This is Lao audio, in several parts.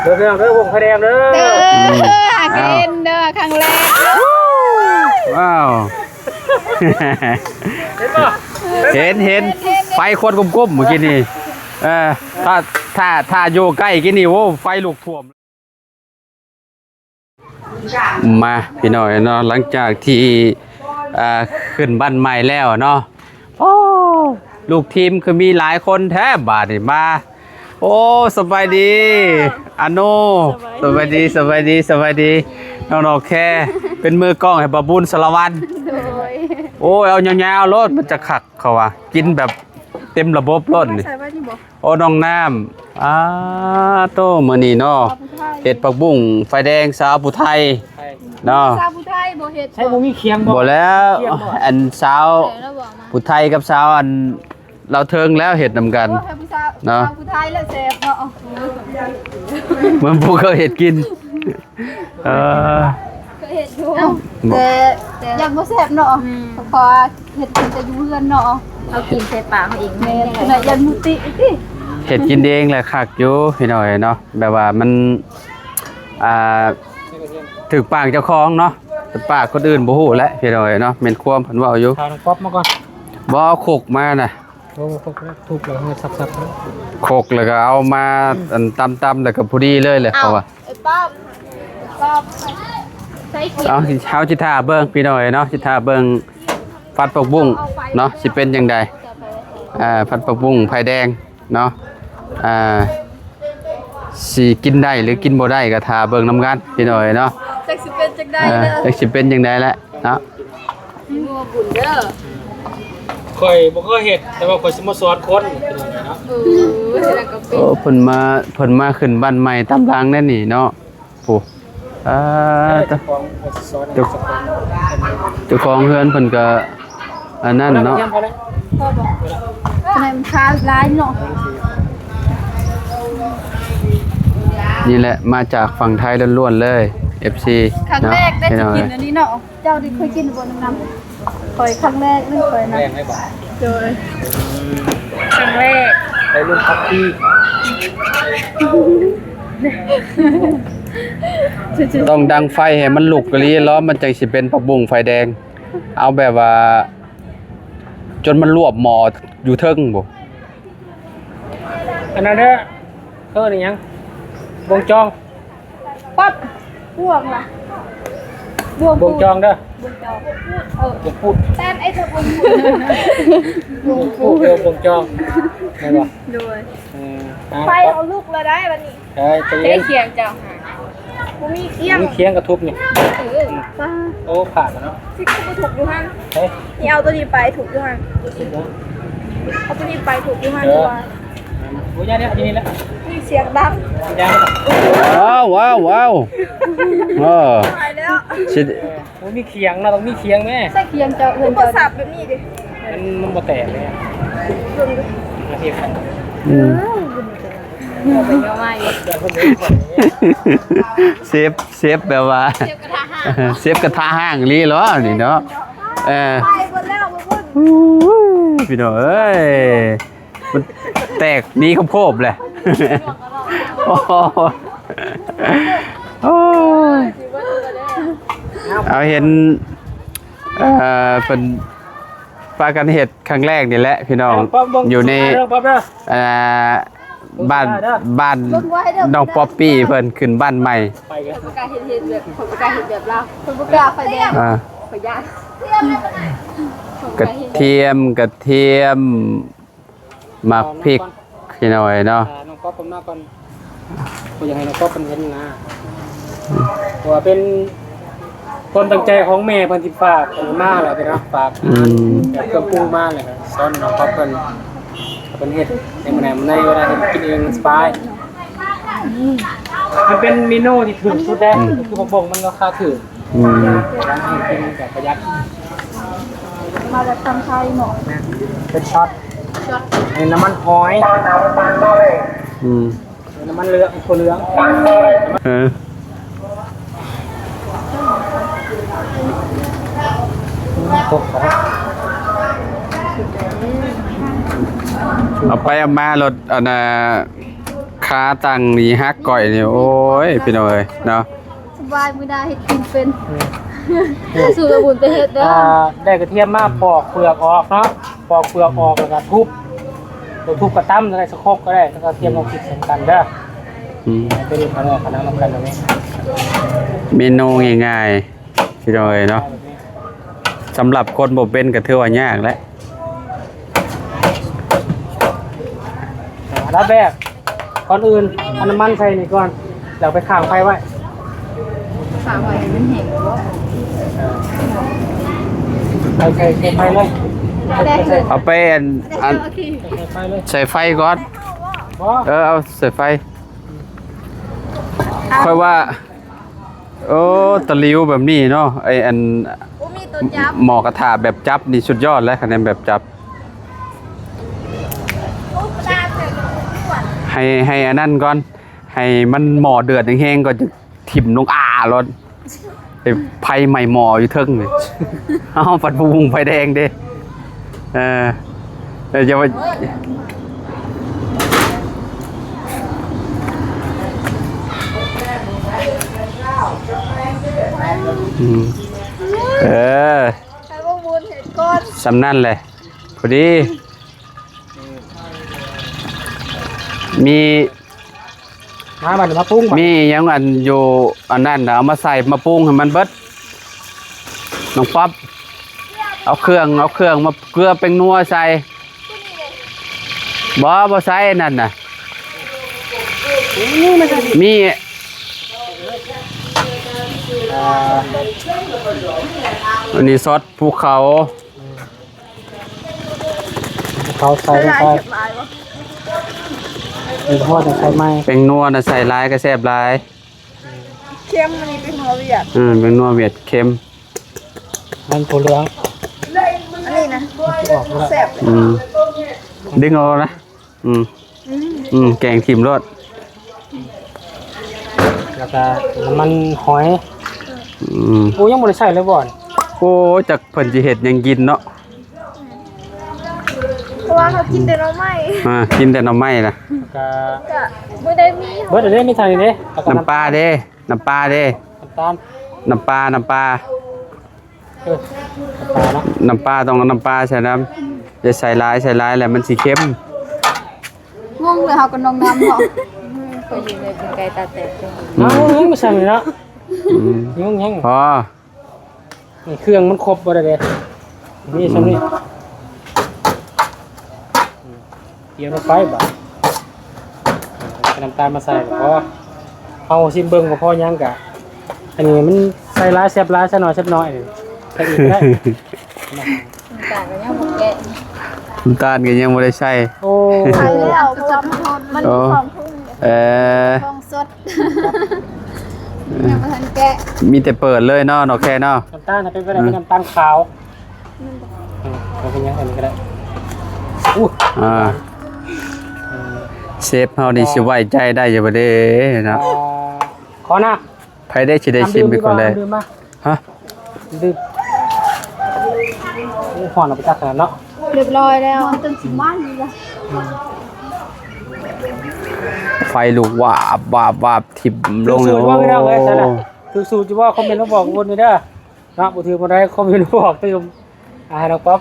ເດີພີ່ນ້ອງເດີ ວົງໄຟແດງເດີ ເດີ ອືມ ຫາກເຫັນເດີ ຄັ້ງແລກ ວ້າວ ເຫັນບໍ່ ເຫັນ ເຫັນ ເຫັນ ເຫັນ ໄຟຄວັນກົມໆ ເມື່ອກີ້ນີ້ ເອີ ຖ້າ ຖ້າ ຖ້າຢູ່ໃກ້ກີ້ນີ້ ໂອ້ ໄຟລຸກຖ້ວມ. ມາພີ່ນ້ອງເນາະ ຫຼັງຈາກທີ່ ອ່າ ຂຶ້ນບ້ານໃໝ່ແລ້ວເນາະ ໂອ້ ລູກທີມຄືມີຫຼາຍຄົນແທ້ບາດນີ້ ມາ ໂອ້ ສະບາຍດີ ອາໂນ ສະບາຍດີ ສະບາຍດີ ສະບາຍດີ ນ້ອງໆ ແຄ ເປັນມືກ້ອງໃຫ້ບ່າວບຸນສາລະວັນ ໂດຍ ໂອ້ຍ ເອົາຍາວໆ ໂລດ ມັນຈະຄັກ ເຂົາວ່າ ກິນແບບເຕັມລະບົບໂລດນີ້ ໃສ່ໄວ້ນີ້ບໍ່? ໂອ້ ນ້ອງນ້ຳ ອາໂຕ ມື້ນີ້ເນາະ ເຮັດຜັກບຸ້ງໄຟແດງສາວຜູ້ໄທເນາະ ສາວຜູ້ໄທບໍ່ເຮັດ ໃຊ້ບໍ່ມີຄຽງບໍ່? ບໍ່ແລ້ວ ຄຽງບໍ່? ອັນສາວຜູ້ໄທກັບສາວອັນລາວເທິງແລ້ວເຮັດນຳກັນ ໂອ້ ໃຫ້ຜູ້ສາວ ເນາະ ສາວຜູ້ໄທແລ້ວແຊບເນາະ ເມືອງຜູ້ເຄີຍເຮັດກິນ. ເອີ ເຄີຍເຮັດຢູ່ ເອົ້າ ບໍ່ ແຕ່ ແຕ່ ຍັງບໍ່ແຊບເນາະ ອືມ ເພາະວ່າເຮັດເປັນແຕ່ຢູ່ເຮືອນເນາະ ເຮົາກິນໃສ່ປາກເຮົາເອງ ແມ່ນ ຂະໜາດຍັງມຸຕິຕິ ເຮັດກິນເອງແຫຼະຄັກຢູ່ພີ່ນ້ອງເອີຍເນາະ ແບບວ່າມັນ ອ່າ ຖືກປາກເຈົ້າຂອງເນາະ ແຕ່ປາກຄົນອື່ນບໍ່ຮູ້ແຫຼະພີ່ນ້ອງເອີຍເນາະ ແມ່ນຄວາມເພິ່ນເວົ້າຢູ່ ເອົານ້ຳກອບມາກ່ອນ ບໍ່ເອົາຄົກມານະ. ໂອ້ ຄົກແລ້ວ ທຸບແລ້ວເຮົາສັບໆ ຄົກແລ້ວກໍເອົາມາ ອັນ ຕຳໆ ແລ້ວກໍພໍດີເລີຍແຫຼະ ເຂົາວ່າ ເອົາ ເອົາ ເຮົາຊິຖ້າເບິ່ງພີ່ນ້ອງເອີຍເນາະ ຊິຖ້າເບິ່ງຟັດຜັກບຸ້ງເນາະ ຊິເປັນຈັ່ງໃດ ອ່າ ຟັດຜັກບຸ້ງໄຟແດງເນາະ ອ່າ ຊິກິນໄດ້ຫຼືກິນບໍ່ໄດ້ກໍຖ້າເບິ່ງນຳກັນພີ່ນ້ອງເອີຍເນາະ ຈັກຊິເປັນຈັ່ງໃດ ເອີ ເດີ ຈັກຊິເປັນຈັ່ງໃດແຫຼະເນາະ. ຊິເມືອບຸນເດີ ຂ້ອຍບໍ່ເຄີຍເຮັດ ແຕ່ວ່າຂ້ອຍຊິມາສອນຄົນເນາະ ເອີ ແລ້ວກໍເປັນ ໂອ້ ເພິ່ນມາ ເພິ່ນມາຂຶ້ນບ້ານໃໝ່ຕາມຫຼັງແນ່ນີ້ເນາະ ໂອ້ ອ່າ ເຈົ້າຂອງ ເຈົ້າຂອງເຮືອນເພິ່ນກໍອັນນັ້ນເນາະ ອັນນັ້ນຄາວຫຼາຍເນາະ ນີ້ແຫຼະ ມາຈາກຝັ່ງໄທລ້ວນໆ ເລີຍ ເອັຟຊີ ຄັ້ງແລກໄດ້ ເນາະ ຊິກິນອັນນີ້ເນາະ. ເຈົ້າໄດ້ເຄີຍກິນບໍ່ນ້ຳ ຂ້ອຍຄັ້ງແລກເລີຍຂ້ອຍນະ ແລກໄດ້ບໍ່ ໂດຍ ຄັ້ງແລກ ໄປລຸ້ນພັກທີ່ ຕ້ອງດັງໄຟໃຫ້ມັນລຸກອີ່ຫຼີເນາະ ມັນຈັ່ງຊິເປັນຜັກບຸ້ງໄຟແດງ ເອົາແບບວ່າຈົນມັນລວບໝໍ້ຢູ່ເທິງພຸ້ນ ອັນນັ້ນເດີ ເອີ້ນອີ່ຫຍັງ ບົງຈອງ ປັບ ບວງລະ ບວງ ບົງຈອງເດີ ບົງຈອງ ເອີ ບົງປູດ ແຕ່ນໄອ້ເທີບົງປູດ ບົງປູດ ເອີ ບົງຈອງ ແມ່ນບໍ່ ໂດຍ ເອີ ໄຟເອົາລຸກແລ້ວໄດ໋ບັດນີ້ ເອີ ໃຈເຢັນ ໃຊ້ຄຽງເຈົ້າຫາ ບໍ່ມີຄຽງ ມີຄຽງກະທຸບນີ້ ເອີ ໂອ້ ຂາດແລ້ວເນາະ ຊິຄືບໍ່ທຸບຢູ່ຫັ້ນ ເອີ ນີ້ເອົາໂຕນີ້ໄປທຸບຢູ່ຫັ້ນ ເອົາໂຕນີ້ໄປທຸບຢູ່ຫັ້ນ ເອີ ດີກວ່າ ໂອ້ຍ ຢ່າເດ້ ຢູ່ນີ້ແຫຼະ ມີສຽງດັງ ຢ່າ ວ້າວ ວ້າວ ວ້າວ ເອີ ຕາຍແລ້ວ ຊິ ໂອ້ ມີຄຽງເນາະ ຕ້ອງມີຄຽງແມ້ ໃຊ້ຄຽງເຈົ້າ ເຮືອນເຈົ້າ ບໍ່ສັບແບບນີ້ເດ້ ມັນ ມັນບໍ່ແຕກເດ້ ເບິ່ງດູ ອືມ ເອີ ເອົາໄປເອົາມາຢູ່ ເຊຟ ເຊຟແບບວ່າ ເຊຟກະທະຮ້າງ ເຊຟກະທະຮ້າງອີ່ຫຼີເນາະນີ້ເນາະ ເອີ ໄປເບິດແລ້ວ ໂອ້ຍ ພີ່ນ້ອງເອີຍ ມັນແຕກໜີໂຄບໆ ແຫຼະ ໂອ້ຍ ເອົາ ເຫັນ ເອີ ເພິ່ນພາກັນເຮັດຄັ້ງແລກນີ້ແຫຼະພີ່ນ້ອງ ຢູ່ໃນ ເອີ ປ້ອມເບິ່ງ ເອີ ບ້ານ ເບິ່ງໄວ້ເດີ ບ້ານ ເບິ່ງໄວ້ເດີ ນ້ອງປັອບປີ້ເພິ່ນຂຶ້ນບ້ານໃໝ່ ຂ້ອຍບໍ່ກ້າເຮັດ ເຮັດແບບ ຂ້ອຍບໍ່ກ້າເຮັດແບບລາວ ຂ້ອຍບໍ່ກ້າໄຟແດງ ອ່າ ຂ້ອຍຢ້ານ ກະທຽມ ກະທຽມ ໝາກພິກ ພີ່ນ້ອງເອີຍເນາະ ອ່າ ນ້ອງປັອບເພິ່ນມາກ່ອນ ຂ້ອຍຢາກໃຫ້ນ້ອງປັອບເພິ່ນເຫັນນະ ເພາະວ່າເປັນຄວາມຕັ້ງໃຈຂອງແມ່ເພິ່ນທີ່ຝາກເພິ່ນມາແລ້ວເນາະ ຝາກ ອືມ ເຄື່ອງປຸງມາແລ້ວ ສອນນ້ອງປັອບເພິ່ນ ເພິ່ນເຮັດໃນມື້ໃດມື້ໃດ ເວລາເຮັດກິນເອງມັນສະບາຍ ມັນເປັນເມນູທີ່ຖືກສຸດແລ້ວ ອືມ ຄືບໍ່ບົງມັນລາຄາຖືກ ອືມ ແຕ່ວ່າເຮົາກິນແບບປະຢັດ ມາຈາກທາງໄທເນາະ ແມ່ນ ເປັນຊັອດ ອັນນີ້ນ້ຳມັນຫອຍ ອືມ ນ້ຳມັນເຫຼືອງ ຖົ່ວເຫຼືອງ ເອີ ເອົາໄປເອົາມາໂລດ ອັນນ່າ ຂາຕັ້ງນີ້ຫັກກ້ອຍນີ້ ໂອ້ຍ ພີ່ນ້ອງເອີຍເນາະ. ສະບາຍ ມື້ໜ້າເຮັດກິນເປັນ. ອືມ ສູດເອົາບຸນໄປເຮັດເດີ. ອ່າ ໄດ້ກະທຽມມາປອກເປືອກອອກເນາະ, ປອກເປືອກອອກ ແລ້ວກະທຸບ ທຸບກະຕຳ ໄດ້ສະຄົກກະໄດ້ ແລ້ວກະຕຽມນ້ຳພຣິກໃສ່ກັນເດີ. ອືມ ໄປເຮັດຂະໜົມຂະໜານຳກັນແບບນີ້ ເມນູງ່າຍໆ ພີ່ນ້ອງເອີຍເນາະ. ສຳລັບຄົນບໍ່ເປັນກະຖືວ່າຍາກແຫຼະ. ອັນດັບແລກ ກ່ອນອື່ນເອົານ້ຳມັນໃສ່ນີ້ກ່ອນ ແລ້ວໄປຄ້າງໄຟໄວ້. ຄ້າງໄວ້ໃຫ້ມັນແຫ້ງ. ເອີ ໃສ່ ໃສ່ ໃສ່ໄຟເລີຍ. ເອົາໄປອັນ ອັນ ໃສ່ໄຟເລີຍ ໃສ່ໄຟກ່ອນ. ບໍ່ ເອີ ເອົາໃສ່ໄຟ. ຂ້ອຍວ່າ ໂອ້ ຕະຫຼິວແບບນີ້ເນາະ ໄອ້ອັນ ບໍ່ມີໂຕຈັບ. ໝໍ້ກະທະແບບຈັບນີ້ສຸດຍອດແລ້ວ ຄະແນນແບບຈັບ. ໃຫ້ ໃຫ້ອັນນັ້ນກ່ອນ ໃຫ້ມັນໝໍ້ເດືອດແຮງໆ ກໍຈະຖິ້ມລົງ ອາ ໂລດ. ໄຟໄໝ້ໝໍ້ຢູ່ເທິງນີ້ ເຮົາພັດບຸ້ງໄຟແດງເດ້. ເອີ ເອີ ຢ່າວ່າ ອືມ ເອີ ໃຫ້ພວກບຸນເຮັດກ່ອນ ສ່ຳນັ້ນແຫຼະ ພໍດີ. ມີ ມາບັດນີ້ມາປຸງ ມີຫຍັງອັນຢູ່ອັນນັ້ນນະ ເອົາມາໃສ່ມາປຸງໃຫ້ມັນເບິດ. ນ້ອງປັອບ ເອົາເຄື່ອງ ເອົາເຄື່ອງມາ ເກືອແປ້ງນົວໃສ່. ບໍ່ ບໍ່ໃສ່ອັນນັ້ນນະ ມີ ອ່າ ອັນນີ້ຊອດພູເຂົາ. ເຂົາໃສ່ລົງໄປ ໃສ່ຫຼາຍແຊບຫຼາຍບໍ່? ມີຫົວຈະໃສ່ໃໝ່. ແປ້ງນົວນະໃສ່ຫຼາຍກະແຊບຫຼາຍ. ເຄັມ ອັນນີ້ແປ້ງນົວຫວຽດ. ອືມ ແປ້ງນົວຫວຽດເຄັມ. ມັນບໍ່ເຫຼືອງ ອັນນີ້ນະ ອອກແລ້ວ ແຊບ. ອືມ ດຶງເອົານະ. ອືມ ອືມ ອືມ ແກງຖິ້ມໂລດ. ແລ້ວກະນ້ຳມັນຫອຍ. ອືມ ໂອ້ ຍັງບໍ່ໄດ້ໃສ່ເລີຍບໍ່? ໂອ້ ຈັກເພິ່ນຊິເຮັດຫຍັງກິນເນາະ. ເພາະວ່າເຮົາກິນແຕ່ໜໍ່ໄມ້. ອ່າ ກິນແຕ່ໜໍ່ໄມ້ນະ. ກະ ກະບໍ່ໄດ້ມີ ເບິດເດ້ ມີເທົ່ານີ້ເດ້. ແລ້ວກະນ້ຳປາເດ້ ນ້ຳປາເດ້ ນ້ຳຕານ ນ້ຳປາ ນ້ຳປາ. ເອີ ນ້ຳປາເນາະ ນ້ຳປາ ຕ້ອງເອົານ້ຳປາໃສ່ນຳ. ຢ່າໃສ່ຫຼາຍ ໃສ່ຫຼາຍແລ້ວມັນຊິເຄັມ. ງົງເລີຍ ເຮົາກະນົງນຳເນາະ. ອືມ ຂ້ອຍຢູ່ໃນເປັນໄກ່ຕາແຕກ. ອືມ ເອົາ ຍັງບໍ່ສັ່ງເລີຍເນາະ. ອືມ ຍັງ ຍັງ ພໍ ນີ້ເຄື່ອງມັນຄົບບໍ່ໄດ້ເດ້ ມີຊ່ຳນີ້. ອືມ ຕຽມລົງໄປບາດ ເອົານ້ຳຕານມາໃສ່ກໍພໍ. ເຮົາຊິມເບິ່ງວ່າພໍຍັງກະ ອັນນີ້ມັນໃສ່ຫຼາຍແຊບຫຼາຍ ໃສ່ໜ້ອຍແຊບໜ້ອຍ ໃສ່ອີກກະໄດ້. ນ້ຳຕານກະຍັງບໍ່ແກະ ນ້ຳຕານກະຍັງບໍ່ໄດ້ໃສ່. ໂອ້ ໃສ່ແລ້ວ ເພາະວ່າມັນ ມັນມີສອງຖົງ. ເອີ ຂອງສົດ ຍັງບໍ່ທັນແກະ ມີແຕ່ເປີດເລີຍເນາະ ນ້ອງແຄເນາະ. ນ້ຳຕານເປັນໄປໄດ້ ອືມ ເປັນນ້ຳຕານຂາວ. ອືມ ເອົາເປັນຫຍັງ ອັນນີ້ກະໄດ້. ອູ້ ອ່າ ເອີ ເຊຟເຮົານີ້ຊິໄວ້ໃຈໄດ້ຢູ່ບໍ່ເດ້ເນາະ. ຂໍ ຂໍນ້ຳ ໃຜໄດ້ຊິໄດ້ຊິມເປັນຄົນແລກ? ນ້ຳດື່ມ ນ້ຳດື່ມມາ ຮະ? ດື່ມ ໂອ້ ຮ້ອນເອົາໄປຈັກຂະໜາດເນາະ. ຮຽບຮ້ອຍແລ້ວ ຈົນຊິໄໝ້ລະ. ອືມ ໄຟລຸກວາບວາບວາບ ຖິ້ມລົງ. ຖືກສູດບໍ່ພີ່ນ້ອງເອີຍ? ໂອ້ ຊັ້ນນະ ຖືກສູດຢູ່ບໍ່? ຄອມເມັນມາບອກບຸນແດ່ເດີ. ເນາະ ບໍ່ຖືກບໍ່ໄດ້ ຄອມເມັນບອກຕື່ມ ອ່າ ໃຫ້ນ້ອງປັອບ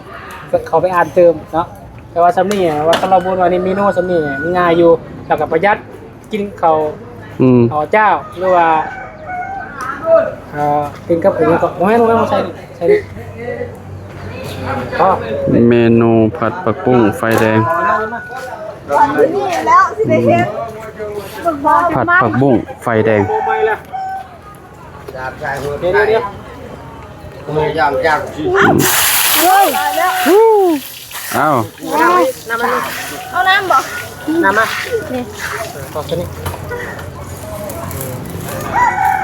ເຂົ້າໄປອ່ານຕື່ມເນາະ. ແຕ່ວ່າຊ່ຳນີ້ ວ່າສຳລັບບຸນວ່ານີ້ ເມນູຊ່ຳນີ້ມັນງ່າຍຢູ່ ແລ້ວກະປະຢັດ ກິນເຂົ້າ ອືມ ເຂົ້າເຈົ້າ ຫຼືວ່າ ເອີ ກິນກັບຫຍັງກໍ ບໍ່ແມ່ນ ບໍ່ແມ່ນ ໃສ່ ໃສ່ນີ້ ພໍ. ເມນູຜັດຜັກບຸ້ງໄຟແດງ ອືມ ຜັດຜັກບຸ້ງໄຟແດງ. ດຽວໆໆ ເອົາ ເອົານ້ຳບໍ່? ນ້ຳມາ ນີ້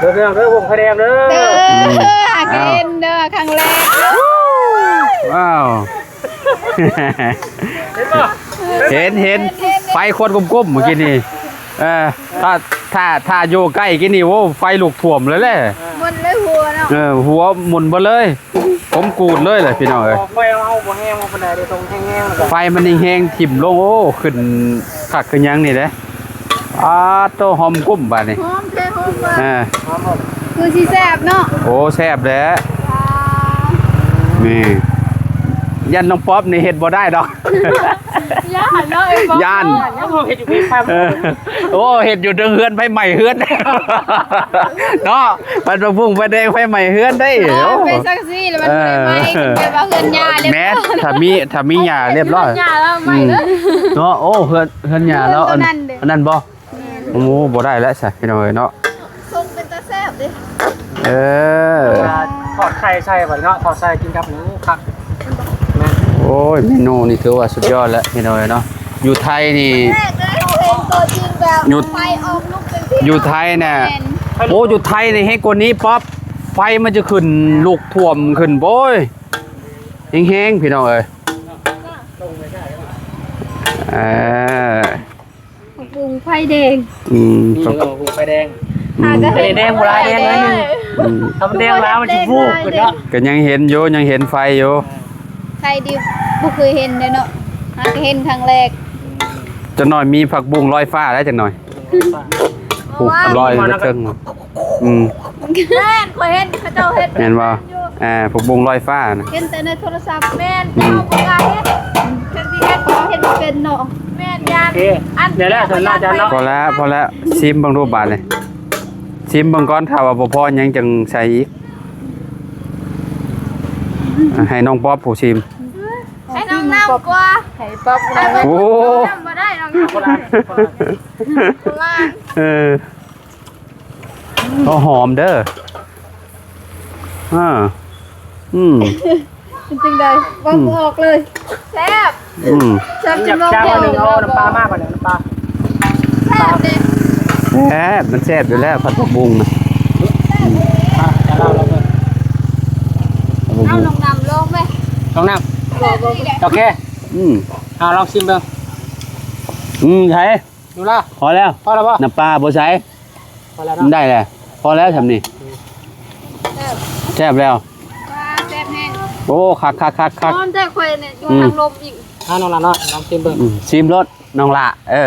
ເອີ ເດີພີ່ນ້ອງເດີ ວົງໄຟແດງເດີ ເດີ ອືມ ຫາກິນເດີ ຄັ້ງແລກ. ວ້າວ ເຫັນບໍ່? ເຫັນ ເຫັນ ເຫັນ ເຫັນ ໄຟຄວັນກົມໆ ມື້ກີ້ນີ້. ເອີ ຖ້າ ຖ້າ ຖ້າຢູ່ໃກ້ກີ້ນີ້ ໂອ້ ໄຟລຸກຖ້ວມເລີຍແຫຼະ ມັນເລີຍຫົວເນາະ. ເອີ ຫົວໝຸ່ນເບິດເລີຍ ກົມກູດເລີຍແຫຼະ ພີ່ນ້ອງເອີຍ. ໄຟເຮົາບໍ່ແຮງ ບໍ່ປານໃດເດ້ ຕ້ອງແຮງໆ ໄຟມັນແຮງໆ ຖິ້ມລົງ ໂອ້ ຂຶ້ນຄັກຂຶ້ນຫຍັງນີ້ເດ້. ປ ປາດໂຕ ຫອມກຸ້ມບາດນີ້ ຫອມແທ້ຫອມວ່າ ເອີ ຄືຊິແຊບເນາະ ໂອ້ ແຊບແຫຼະ ວ້າວ ນີ້ ຢ້ານນ້ອງປັອບນີ້ເຮັດບໍ່ໄດ້ດອກ ຢ້ານເນາະ ອ້າຍປອບ ຢ້ານ ເນາະ ເຮັດຢູ່ພີ້ ເອີ ໂອ້ ເຮັດຢູ່ເທິງເຮືອນ ໄຟໄໝ້ເຮືອນເນາະ ບັດວ່າບຸ້ງໄຟແດງ ໄຟໄໝ້ເຮືອນໄດ້ ເອີ ໂອ້ ໄປ ຈັ່ງຊີ້ລະມັນ ເອີ ໄຟໄໝ້ ເປັນແບບວ່າເຮືອນຍ່າລຽບ ແມ່ນ ຖ້າມີ ຖ້າມີຍ່າລຽບຮ້ອຍ ເຮືອນຍ່າລະໄໝ້ເດີ ອືມ ເນາະ ໂອ້ ເຮືອນ ເຮືອນຍ່າລະ ເຮືອນ ອັນ ອັນນັ້ນເດ້ ອັນນັ້ນບໍ່? ແມ່ນ ໂອ້ ບໍ່ໄດ້ແລ້ວຊະ ພີ່ນ້ອງເອີຍເນາະ ສົ້ມເປັນຕາແຊບເດ້ ເອີ ອ່າ ທອດໄຂ່ໃສ່ບັດເນາະ ທອດໃສ່ກິນກັບໝູຄັກ ແມ່ນ ໂອ້ຍ ເມນູນີ້ຖືວ່າສຸດຍອດແລ້ວ ພີ່ນ້ອງເອີຍເນາະ ຢູ່ໄທນີ້ ແລກເລີຍ ເຮົາເຫັນຕົວຈິງແບບ ຢູ່ ໄຟອອກລູກເປັນ ຢູ່ໄທນະ ແມ່ນ ໂອ້ ຢູ່ໄທນີ້ແຮງກວ່ານີ້ ປັອບ ໄຟມັນຈະຂຶ້ນ ລຸກຖ້ວມຂຶ້ນ ໂອ້ຍ ແຮງໆ ພີ່ນ້ອງເອີຍ ເອີ ຜັກບຸ້ງໄຟແດງ ອືມ ນີ້ ຜັກ ເອີ ໄຟແດງ ອືມ ຫາກະ ໄຟແດງບໍ່ຫຼາຍແດງໜ້ອຍໜຶ່ງ ອືມ ຖ້າມັນແດງຫຼາຍມັນຊິຟູຂຶ້ນເນາະ ກະຍັງເຫັນຢູ່ ຍັງເຫັນໄຟຢູ່ ໃຜທີ່ບໍ່ເຄີຍເຫັນເດ້ເນາະ ຫາກະເຫັນຄັ້ງແລກ ຈັກໜ້ອຍມີຜັກບຸ້ງລອຍຟ້າແລ້ວ ຈັກໜ້ອຍ ພຸ້ນລອຍເທິງ ອືມ ແມ່ນ ຂ້ອຍເຫັນເຂົາເຈົ້າເຮັດ ແມ່ນບໍ່? ອ່າ ຜັກບຸ້ງລອຍຟ້ານະ ເຫັນແຕ່ໃນໂທລະສັບ ແມ່ນ ອືມ ເຈົ້າບໍ່ກ້າເຮັດ ເພິ່ນຊິເຮັດ ເຮັດບໍ່ເປັນເນາະ ແມ່ນ ຢ້ານ ໂອເຄ ອັນ ໄດ້ແລ້ວ ສ່ວນໜ້າຈານເນາະ ພໍແລ້ວ ພໍແລ້ວ ຊີມເບິ່ງດູບາດນີ້ ຊີມເບິ່ງກ່ອນ ຖ້າວ່າບໍ່ພໍຫຍັງຈັ່ງໃສ່ອີກ ໃຫ້ນ້ອງປັອບຜູ້ຊີມ ໃຫ້ນ້ອງນຳກວ່າ ໃຫ້ປັອບນຳ ໂອ້ ນຳບໍ່ໄດ້ ນ້ອງນຳບໍ່ໄດ້ ເອີ ກໍຫອມເດີ ອ່າ ອືມ ເປັນຈັ່ງໃດ? ເວົ້າບໍ່ອອກເລີຍ ແຊບ ອືມ ແຊບ ຢາກ ຈະລອງ ຈະລອງ ເອົານ້ຳປາມາ ບັດນີ້ ນ້ຳປາ ແຊບເດ້ ແຊບ ມັນແຊບຢູ່ແລ້ວ ຜັດຜັກບຸ້ງນະ ອືມ ເອົາ ນ້ອງນຳລອງໄໝ? ນ້ອງນຳ ບໍ່ ບໍ່ ໂອເຄ ອືມ ເອົາ ລອງຊີມເບິ່ງ ອືມ ໃສ ດູລະ ພໍແລ້ວ ພໍແລ້ວບໍ່? ນ້ຳປາບໍ່ໃສ່ ພໍແລ້ວເນາະ ໄດ້ແລ້ວ ພໍແລ້ວຊ່ຳນີ້ ແຊບ ແຊບແລ້ວ ວ້າ ແຊບແຮງ ໂອ້ ຄັກໆໆໆ ຫອມແທ້ ຂ້ອຍນີ້ຢູ່ ອືມ ທາງລົມອີກ ອ່າ ນ້ອງຫຼ້າເນາະ ລອງຊີມເບິ່ງ ອືມ ຊີມໂລດ ນ້ອງຫຼ້າ ເອີ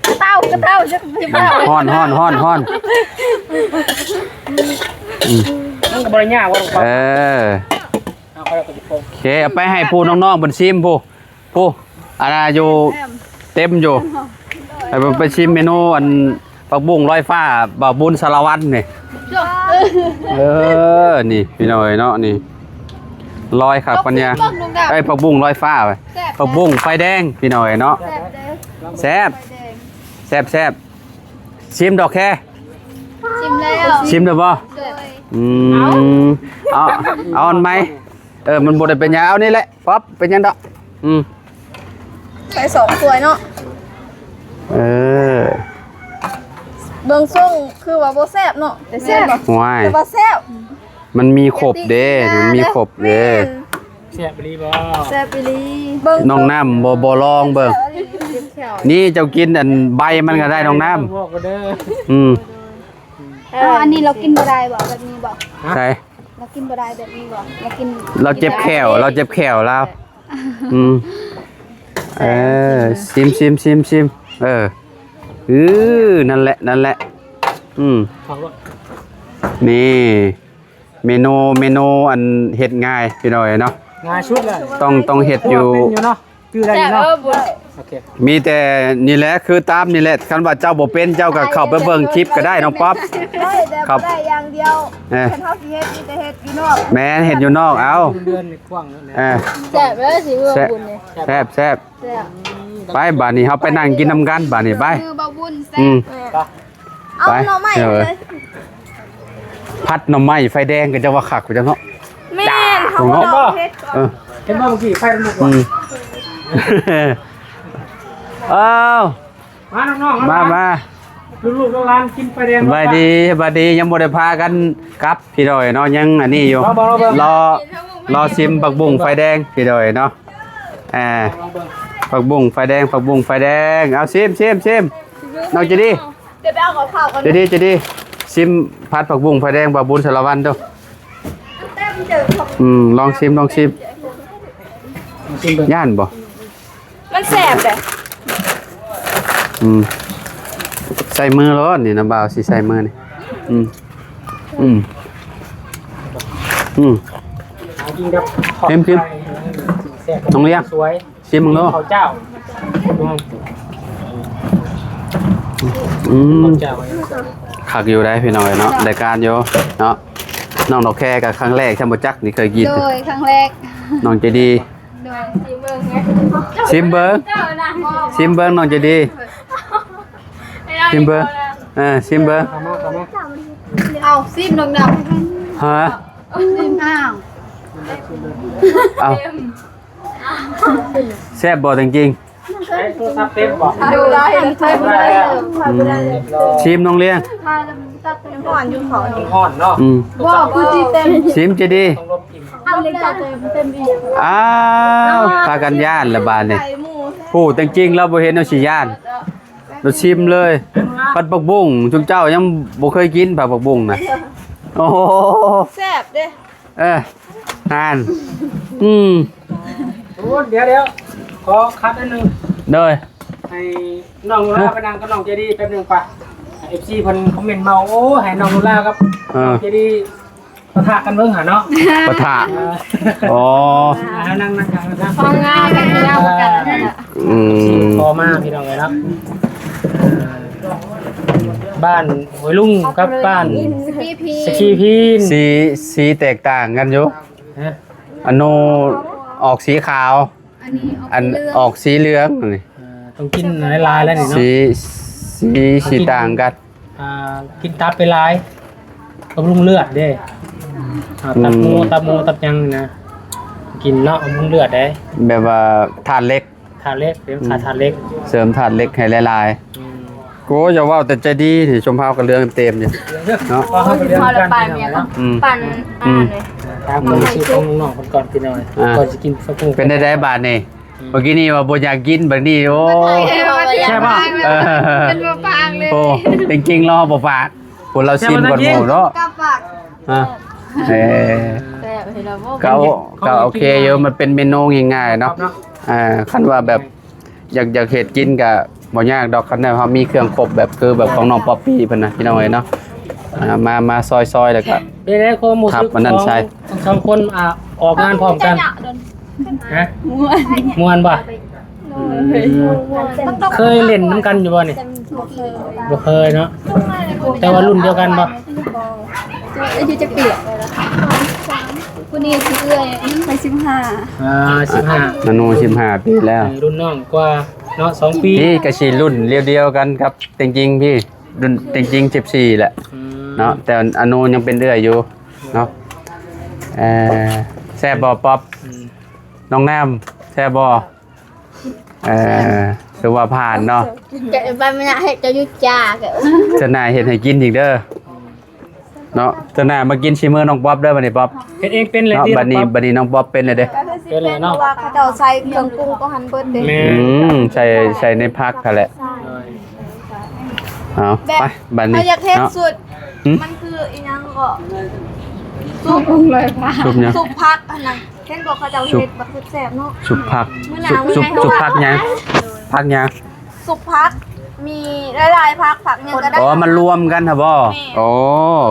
ກະເຕົ້າ ກະເຕົ້າ ຈະຊິເຕົ້າ ຮ້ອນໆໆໆ ອືມ ມັນກໍບໍ່ໄດ້ຍາກວ່າ ເອີ ໂອເຄ ເອົາໄປໃຫ້ຜູ້ນ້ອງໆເພິ່ນຊີມຜູ້ ຜູ້ ອັນນ່າຢູ່ເຕັມຢູ່ ໄປ ໄປຊີມເມນູອັນຜັກບຸ້ງລອຍຟ້າ ບ່າວບຸນສາລະວັນນີ້ ເອີ ນີ້ພີ່ນ້ອງເອີຍເນາະ ນີ້ລອຍຄັກປັນຍາ ເອີຍ ຜັກບຸ້ງລອຍຟ້າ ແຊບ ຜັກບຸ້ງໄຟແດງພີ່ນ້ອງເອີຍເນາະ ແຊບເດີ ແຊບ ໄຟແດງ ແຊບໆ ຊີມດອກແຄ ຊີມແລ້ວ ຊີມແລ້ວບໍ່? ໂດຍ ອືມ ເອົາ ເອົາອັນໃໝ່ ເອີ ມັນບໍ່ໄດ້ເປັນຫຍັງ ເອົານີ້ແຫຼະ ປັອບ ເປັນຫຍັງດອກ ອືມ ໃສ່ສອງຖ້ວຍເນາະ ເອີ ເບິ່ງຊົງຄືວ່າບໍ່ແຊບເນາະ ແຕ່ແຊບບໍ່? ໂອ້ຍ ແຕ່ວ່າແຊບ ມັນມີຄົບເດ້ ມັນມີຄົບເດ້ ແມ່ນ ແຊບອີ່ຫຼີບໍ່? ແຊບອີ່ຫຼີ ເບິ່ງ ນ້ອງນ້ຳບໍ່ ບໍ່ລອງເບິ່ງ ແຊບອີ່ຫຼີ ນີ້ເຈົ້າກິນອັນໃບມັນກໍໄດ້ ນ້ອງນ້ຳ ບອກກໍເດີ ອືມ ເອົາ ອັນນີ້ລາວກິນບໍ່ໄດ້ບໍ່? ແບບນີ້ບໍ່? ໃສ? ລາວກິນບໍ່ໄດ້ແບບນີ້ບໍ່? ລາວກິນ ລາວເຈັບແຂ້ວ ລາວເຈັບແຂ້ວລາວ ອືມ ເອີ ຊີມ ຊີມ ຊີມ ຊີມ ເອີ ອື ນັ້ນແຫຼະ ນັ້ນແຫຼະ ອືມ ນີ້ ເມນູ ເມນູອັນເຮັດງ່າຍພີ່ນ້ອງເອີຍເນາະ ງ່າຍສຸດແຫຼະ ຕ້ອງ ຕ້ອງເຮັດຢູ່ ເປັນຢູ່ເນາະ ຈື່ໄດ້ຢູ່ເນາະ ໂອເຄ ມີແຕ່ນີ້ແຫຼະ ຄືຕາມນີ້ແຫຼະ ຄັນວ່າເຈົ້າບໍ່ເປັນ ເຈົ້າກໍເຂົ້າໄປເບິ່ງຄລິບກໍໄດ້ ນ້ອງປັອບ ໄດ້ແຕ່ບໍ່ໄດ້ຢ່າງດຽວ ເອີ ຄັນເຮົາຊິເຮັດ ມີແຕ່ເຮັດຢູ່ນອກ ແມ່ນ ເຮັດຢູ່ນອກເອົາ ເດືອນກວ້າງແລ້ວ ເອີ ແຊບເດີ ສີມືບ່າວບຸນນີ້ ແຊບ ແຊບ ແຊບ ໄປ ບາດນີ້ເຮົາໄປນັ່ງກິນນຳກັນ ບາດນີ້ໄປ ມືບ່າວບຸນແຊບ ອືມ ໄປ ເອົາໜໍ່ໄມ້ ເອີ ເລີຍ ຜັດໜໍ່ໄມ້ໄຟແດງກໍຈະວ່າຄັກຢູ່ເນາະ ແມ່ນ ເຮົາເນາະ ເຮັດ ເອີ ເຫັນບໍ່ ເມື່ອກີ້ໄຟມັນລຸກ ອືມ ອ້າວ ມານ້ອງໆ ມາ ມາ ມາ ລູກໆຫຼານໆກິນໄຟແດງ ສະບາຍດີ ສະບາຍດີ ຍັງບໍ່ໄດ້ພາກັນກັບ ພີ່ນ້ອງເນາະ ຍັງອັນນີ້ຢູ່ ລໍ ລໍ ລໍຊີມຜັກບຸ້ງໄຟແດງ ພີ່ນ້ອງເນາະ ອ່າ ຜັກບຸ້ງໄຟແດງ ຜັກບຸ້ງໄຟແດງ ເອົາຊີມ ຊີມ ຊີມ ນ້ອງໃຈດີ ດຽວໄປເອົາກັບເຂົ້າກ່ອນ ໃຈດີ ໃຈດີ ຊີມຜັດຜັກບຸ້ງໄຟແດງບ່າວບຸນສາລະວັນດູ ອືມ ລອງຊີມ ລອງຊີມ ຢ້ານບໍ່? ມັນແຊບເດ້ ອືມ ສ່ມືໂລດນີ້ນະ ບ່າວຊິໃສ່ມືນີ້. ອືມ ອືມ ອືມ ກິນກັບ ເຄັມໆ ໄຂ່ ແຊບ ນ້ອງລຽງ ສວຍ ຊີມເບິ່ງເດີ ເຂົ້າເຈົ້າ ອືມ ເຂົ້າເຈົ້າ ຄັກຢູ່ໄດ໋ພີ່ນ້ອງເອີຍເນາະ ໄດ້ການຢູ່ເນາະ. ນ້ອງດອກແຄກໍຄັ້ງແລກ ຊ່ຳບໍ່ຈັກນີ້ ເຄີຍກິນ ໂດຍ ຄັ້ງແລກ ນ້ອງໃຈດີ ໂດຍ ຊີມເບິ່ງ ຊີມເບິ່ງ ຊີມເບິ່ງ ນ້ອງໃຈດີ ຊີມເບິ່ງ ເອີ ຊີມເບິ່ງ ເອົາ ຊີມນ້ອງດຳ ຮະ ຊີມ ອ້າວ ເອົາ ແຊບບໍ່ແທ້ຈິງ? ໃຊ້ໂທລະສັບເຕັມບໍ່? ອືມ ຊີມນ້ອງລຽງ ຮ້ອນຢູ່ເຂົາ ຮ້ອນເນາະ ອືມ ບໍ່ ຄືຊິເຕັມ ຊີມຈະດີ ອ້າວ ພາກັນຢ້ານລະບາດນີ້ ຜູ້ແທ້ຈິງລາວບໍ່ເຫັນ ລາວຊິຢ້ານ ລາວຊີມເລີຍ ຜັດຜັກບຸ້ງ ຊຸມເຈົ້າຍັງບໍ່ເຄີຍກິນຜັກຜັກບຸ້ງນະ ໂອ້ໂຫ ແຊບເດ້. ເອີ ຫັ້ນ ອືມ ໂອ້ ດຽວໆ ຂໍຂັດອັນໜຶ່ງ ໂດຍ ໃຫ້ນ້ອງໂນລາໄປນັ່ງກັບນ້ອງເຈດີແປັບໜຶ່ງປະ ເອັຟຊີເພິ່ນຄອມເມັນມາ ໂອ້ ໃຫ້ນ້ອງໂນລາກັບ ເອີ ນ້ອງເຈດີປະທະກັນເບິ່ງຫາເນາະ ປະທະ ເອີ ອໍ ອ່າ ນັ່ງ ນັ່ງ ນັ່ງ ຟັງງານກັນແລ້ວກັນ ອືມ ຂໍມາພີ່ນ້ອງເອີຍເນາະ ບ້ານຫ້ວຍລຸງກັບບ້ານສະກີພີນ ສະກີພີນ ສີ ສີແຕກຕ່າງກັນຢູ່ ຮະ ອາໂນອອກສີຂາວ ອັນນີ້ອອກ ອັນ ສີເຫຼືອງ ອອກສີເຫຼືອງນີ້ ເອີ ຕ້ອງກິນຫຼາຍໆແລ້ວນີ້ເນາະ ສີ ສີ ສີຕ່າງກັນ ອ່າ ກິນຕັບໄປຫຼາຍ ບຳລຸງເລືອດເດ້ ອ່າ ຕັບໝູ ອືມ ຕັບໝູ ຕັບຫຍັງນີ້ນະ ກິນເນາະ ບຳລຸງເລືອດເດ້ ແບບວ່າທາດເຫຼັກ ທາດເຫຼັກ ເປັນ ອືມ ຂາດທາດເຫຼັກ ເສີມທາດເຫຼັກໃຫ້ຫຼາຍໆ ອືມ ໂອ້ ຢ່າເວົ້າແຕ່ໃຈດີນີ້ ຊົມເຮົາກໍເລື່ອງເຕັມຢູ່ເນາະ ເຮົາລະໄປແມ່ນ ອືມ ປັ່ນ ອືມ ອັນນັ້ນເດ້ ຕາມຄວາມຮູ້ສຶກຂອງນ້ອງເພິ່ນກ່ອນພີ່ນ້ອງ ອ່າ ກ່ອນຊິກິນສັກຄົງ ເປັນໄດ໋ບາດນີ້? ອືມ ເມື່ອກີ້ນີ້ວ່າບໍ່ຢາກກິນ ບາດນີ້ ໂອ້ ແຊບບໍ່? ເອີ ເປັນບໍ່ປາກເລີຍ ໂອ້ ແທ້ຈິງລາວບໍ່ປາກ ພວກລາວຊີມກ່ອນໝູ່ເນາະ ກະປາກ ອ່າ ເອີ ແຊບ ເຫັນແລ້ວບໍ່ ກໍ ກໍໂອເຄຢູ່ ມັນເປັນເມນູງ່າຍໆເນາະ ເນາະ ອ່າ ຄັນວ່າແບບ ຢາກ ຢາກເຮັດກິນກະບໍ່ຍາກດອກ ຄັນແນວເຮົາມີເຄື່ອງຄົບແບບຄືແບບຂອງນ້ອງປັອບປີ້ເພິ່ນນະ ພີ່ນ້ອງເອີຍເນາະ ອ່າ ມາ ມາຊອຍໆ ແລ້ວກະ ເປັນໄດ໋ຄວາມຮູ້ສຶກຂອງທັງສອງຄົນ ອ່າ ອອກງານພ້ອມກັນ? ຮະ? ມ່ວນ ມ່ວນບໍ່? ເຄີຍຫຼິ້ນນຳກັນຢູ່ບໍ່ນີ້? ບໍ່ເຄີຍເນາະ ແຕ່ວ່າລຸ້ນດຽວກັນບໍ່? ອາຍຸຈັກປີ? ຜູ້ນີ້ຊິເອື້ອຍ ອາຍຸສິບຫ້າ ອ່າ ສິບຫ້າ ອາໂນສິບຫ້າປີແລ້ວ ເອີ ລຸ້ນນ້ອງກວ່າເນາະ ສອງປີ ນີ້ກະຊິລຸ້ນດຽວໆກັນກັບແຕ່ງຈິງພີ້ ລຸ້ນແຕ່ງຈິງສິບສີ່ແຫຼະ ອືມ ເນາະ ແຕ່ອາໂນຍັງເປັນເອື້ອຍຢູ່ເນາະ ເອີ ແຊບບໍ່ປັອບ? ອືມ ນ້ອງນ້ຳ ແຊບບໍ່? ເອີ ຖືວ່າຜ່ານເນາະ ແກະໄປມັນຢາກໃຫ້ເຈົ້າຢຸດຈ້າ ເທື່ອໜ້າເຮັດໃຫ້ກິນອີກເດີ ເນາະ ເທື່ອໜ້າມາກິນຊີມືນ້ອງປັອບເດີ ບັດນີ້ປັອບ ເຮັດເອງເປັນແລ້ວເນາະ ຕິ ບັດນີ້ ປັອບ ບັດນີ້ນ້ອງປັອບເປັນແລ້ວເດ້ ເປັນແລ້ວເນາະ ເພາະວ່າເຂົາເຈົ້າໃສ່ເຄື່ອງປຸງກໍຫັ້ນເບິດເດ້ ອືມ ໃສ່ ໃສ່ໃນຜັກຫັ້ນແຫຼະ ໂດຍ ເອົາ ແບບ ໄປ ບັດນີ້ ເຮົາຢາກເຮັດ ເນາະ ສູດ ຫຶ? ມັນຄືອີຫຍັງເກາະ ຊຸບ ຊຸບຫຍັງ? ຊຸບຜັກຫັ້ນນະ ເຫັນບອກເຂົາເຈົ້າເຮັດບັກແຊບໆເນາະ ຊຸບຜັກ ຊຸບ ຊຸບ ຊຸບຜັກຫຍັງ? ຜັກຫຍັງ? ຊຸບຜັກ ມີຫຼາຍໆຜັກ ຜັກຫຍັງກໍໄດ້ ອໍ ມັນລວມກັນຫັ້ນບໍ່? ແມ່ນ ໂອ້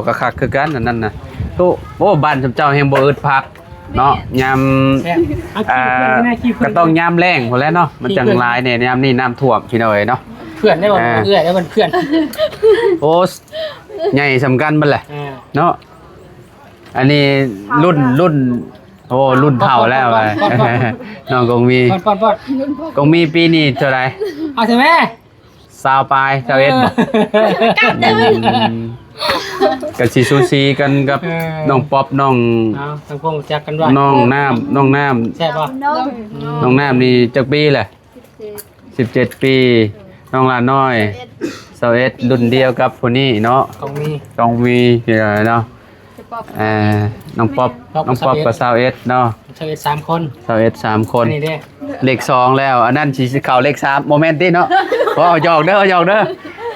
ກໍຄັກຄືກັນອັນນັ້ນນະ ໂອ້ ໂອ້ ບ້ານຊຸມເຈົ້າແຮ່ງບໍ່ອຶດຜັກເນາະ ແມ່ນ ຍາມ ແຊບ ອ່າ ກໍຕ້ອງຍາມແລ້ງພຸ້ນແຫຼະເນາະ ມັນຈັ່ງຫຼາຍແດ່ ຍາມນີ້ນ້ຳຖ້ວມພີ່ນ້ອງເອີຍເນາະ ເພື່ອນໄດ້ບໍ່? ອ່າ ເອື້ອຍໄດ້ເພື່ອນ ໂອ້ ໃຫຍ່ສ່ຳກັນເບິດແຫຼະ ອ່າ ເນາະ ອັນນີ້ລຸ້ນ ລຸ້ນ ໂອ້ ລຸ້ນເຖົ້າແລ້ວ ນ້ອງກົງມີ ກ່ອນໆໆ ກົງມີປີນີ້ເທົ່າໃດ? ເອົາຊິແມ່ ຊາວປາຍ ຊາວເອັດ ເອີ ບໍ່? ອືມ ກໍຊິສູສີກັນກັບ ເອີ ນ້ອງປັອບ ນ້ອງ ເອົາ ທາງພວກຮູ້ຈັກກັນວ່າ ນ້ອງນ້ຳ ນ້ອງນ້ຳ ແຊບບໍ່? ນ້ອງນ້ຳນີ້ຈັກປີແຫຼະ? ສິບເຈັດປີ ນ້ອງຫຼ້ານ້ອຍ ຊາວເອັດ ລຸ້ນດຽວກັບຜູ້ນີ້ເນາະ ຕ້ອງມີ ຕ້ອງມີເນາະ ເອີ ນ້ອງປັອບ ນ້ອງປັອບກໍຊາວເອັດເນາະ ຊາວເອັດສາມຄົນ ຊາວເອັດສາມຄົນ ອັນນີ້ເດ້ ເລກສອງແລ້ວ ອັນນັ້ນຊິເຂົ້າເລກສາມ ບໍ່ແມ່ນຕິເນາະ ບໍ່ ຫຍອກເດີ ຫຍອກເດີ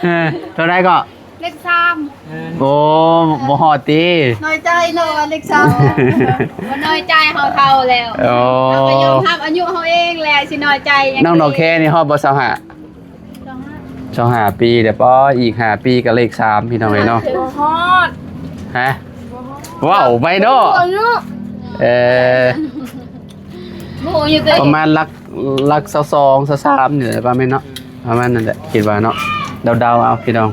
ເອີ ເທົ່າໃດກໍ? ເລກສາມ ເອີ ໂອ້ ບໍ່ຮອດຕິ ນ້ອຍໃຈເນາະ ເລກສາມ ບໍ່ນ້ອຍໃຈ ເຮົາເຖົ້າແລ້ວ ໂອ້ ເຮົາກໍຍອມຮັບອາຍຸເຮົາເອງແຫຼະ ຊິນ້ອຍໃຈຫຍັງ ນ້ອງດອກແຄນີ້ຮອດບໍ່ ຊາວຫ້າ? ຊາວຫ້າ ຊາວຫ້າປີແລ້ວ ປະ ອີກຫ້າປີກໍເລກສາມ ພີ່ນ້ອງເອີຍເນາະ. ບໍ່ຮອດ ຮະ ບໍ່ຮອດ ເວົ້າໄປເນາະ. ເອີ ບໍ່ຮູ້ຢູ່ເດ້ ປະມານຫຼັກ ຫຼັກຊາວສອງ ຊາວສາມນີ້ແຫຼະ ປະມານເນາະ ປະມານນັ້ນແຫຼະ ຄິດວ່າເນາະ ເດົາໆ ເອົາ ພີ່ນ້ອງ.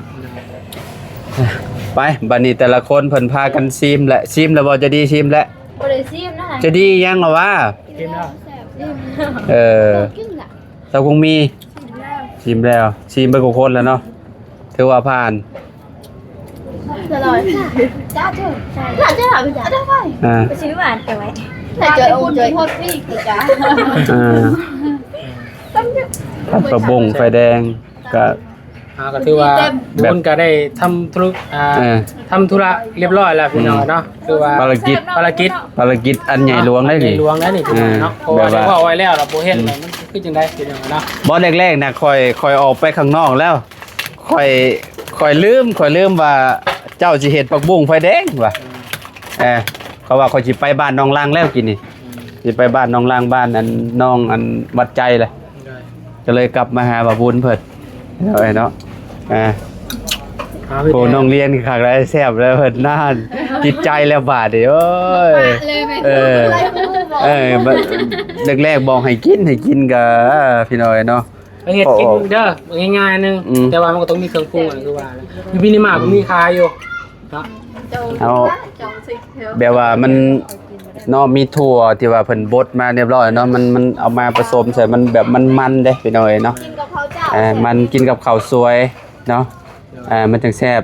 ໄປ ບັດນີ້ແຕ່ລະຄົນເພິ່ນພາກັນຊີມແຫຼະ ຊີມແລ້ວບໍ່? ໃຈດີຊີມແລ້ວ ບໍ່ໄດ້ຊີມນະ ໃຈດີຍັງລະວະ? ກິນແລ້ວ ເອີ ເຈົ້າຄົງມີ ຊີມແລ້ວ ຊີມເບິດທຸກຄົນແລ້ວເນາະ ຖືວ່າຜ່ານ. ອາ ຊິຫວານແຕ່ໄວ້ ອາ ຜັດຜັກບົ້ງໄຟແດງ ກະ ອ່າ ກໍຖືວ່າບຸນກໍໄດ້ທຳທຸລະ ອ່າ ເອີ ທຳທຸລະຮຽບຮ້ອຍແລ້ວ ພີ່ນ້ອງເນາະ. ອືມ ຄືວ່າ ພາລະກິດ ພາລະກິດ ພາລະກິດອັນໃຫຍ່ຫຼວງໄດ້ນີ້ ອັນໃຫຍ່ຫຼວງໄດ້ນີ້ ອ່າ ພີ່ນ້ອງເນາະ. ເພາະວ່າໄດ້ເວົ້າໄວ້ແລ້ວລະ ບໍ່ເຮັດ ອືມ ມັນຄືຈັ່ງໃດ ພີ່ນ້ອງເນາະ. ບໍ່ ແລກໆນະ ຂ້ອຍ ຂ້ອຍອອກໄປຂ້າງນອກແລ້ວ ຂ້ອຍ ຂ້ອຍລືມ ຂ້ອຍລືມວ່າເຈົ້າຊິເຮັດຜັກບຸ້ງໄຟແດງວ່າ ເອີ ເພາະວ່າຂ້ອຍຊິໄປບ້ານໜອງລັງແລ້ວກີ້ນີ້ ອືມ ຊິໄປບ້ານໜອງລັງ ບ້ານອັນ ນ້ອງອັນວັດໃຈແຫຼະ ກໍເລີຍກັບມາຫາບ່າວບຸນເພິ່ນເນາະ ເອີຍເນາະ. ອ່າ ໂອ້ ນ້ອງລຽນຄັກຫຼາຍ ແຊບແລ້ວເພິ່ນນັ້ນ ຕິດໃຈແລ້ວບາດນີ້ ໂອ້ຍ ເອີ ເອີ ແລກໆບອກໃຫ້ກິນ ໃຫ້ກິນກໍ ພີ່ນ້ອງເອີຍເນາະ ເຮັດກິນເດີ ງ່າຍໆໜຶ່ງ ອືມ ແຕ່ວ່າມັນກໍຕ້ອງມີເຄື່ອງປຸງ ຄືວ່າຢູ່ມິນິມາດກໍມີຂາຍຢູ່ເນາະ. ເອົາ ແບບວ່າມັນເນາະ ມີຖົ່ວທີ່ວ່າເພິ່ນບົດມາຮຽບຮ້ອຍເນາະ ມັນ ມັນເອົາມາປະສົມໃສ່ ມັນແບບມັນໆເດ້ ພີ່ນ້ອງເອີຍເນາະ. ເອີ ມັນກິນກັບເຂົ້າສວຍເນາະ ເອີ ມັນຈັ່ງແຊບ.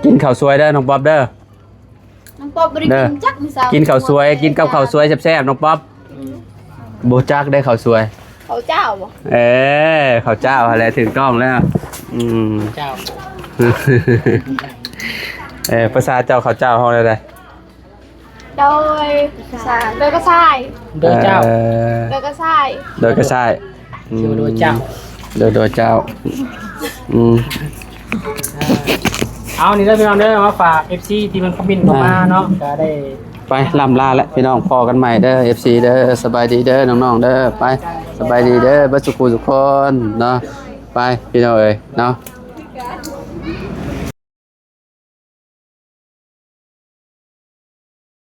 ກິນເຂົ້າສວຍເດີນ້ອງປັອບເດີ. ນ້ອງປັອບບໍ່ໄດ້ກິນຈັກມື້ເຊົ້າ ກິນເຂົ້າສວຍ ກິນກັບເຂົ້າສວຍແຊບໆ ນ້ອງປັອບ. ອືມ ບໍ່ຈັກໄດ້ເຂົ້າສວຍ ເຂົ້າເຈົ້າບໍ່? ເອີ ເຂົ້າເຈົ້າຫັ້ນແຫຼະ ຖືກຕ້ອງແລ້ວ. ອືມ ເຈົ້າ ເອີ ພາສາເຈົ້າ ເຂົ້າເຈົ້າຮ້ອງແນວໃດ? ໂດຍ ໂດຍກະຊາຍ ໂດຍເຈົ້າ ເອີ ໂດຍກະຊາຍ ໂດຍກະຊາຍ. ອືມ ໂດຍເຈົ້າ ໂດຍ ໂດຍເຈົ້າ. ອືມ ເອົາ ນີ້ເດີພີ່ນ້ອງເດີ ມາຝາກເອັຟຊີທີ່ເພິ່ນຄອມເມັນເຂົ້າມາເນາະ ອ່າ ກໍໄດ້ ໄປ ລ່ຳລາແລ້ວພີ່ນ້ອງ ພໍ້ກັນໃໝ່ເດີ ເອັຟຊີເດີ ສະບາຍດີເດີນ້ອງໆເດີ ໄປ ສະບາຍດີເດີ ເບິດສູ່ຜູ້ສູ່ຄົນເນາະ ໄປ ພີ່ນ້ອງເອີຍເນາະ.